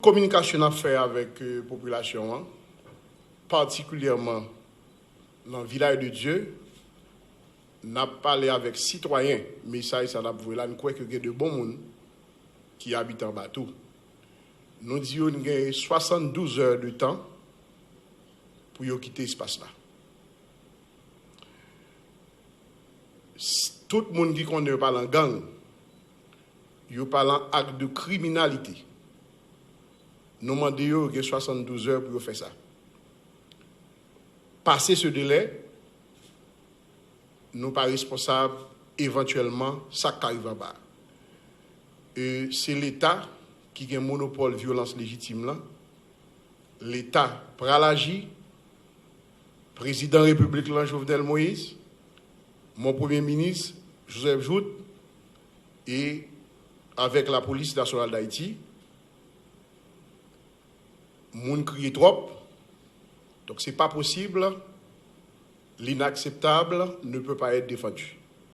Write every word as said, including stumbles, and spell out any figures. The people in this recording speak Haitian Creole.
Kominikasyon n ap fè avèk euh, popilasyon an, patikilyèman nan Vilaj de Dye, n ap pale avèk sitwayen. Mesaj sa n ap voye la, n kwè ke gen de bon moun ki abite anba tou. Nou di yo n gen swasanndouz è de tan pou yo kite espas la. Tout moun ki konnen yo pa lan gang, yo pa lan ak de kriminalite. Nou mande yo, yo gen swasanndouz è pou yo fè sa. Pase se delè, nou pa responsab evantyèlman sa k ka rive anba. E se Leta ki gen monopòl vyolans lejitim lan. Leta pral aji. Prezidan Repiblik lan, Jovenel Moïse, mon premye minis, Joseph Jouthe, e avèk Lapolis Nasyonal d Ayiti, moun kriye twòp. Donk, se pa posib, l'inakseptab ne peut pas être défendu.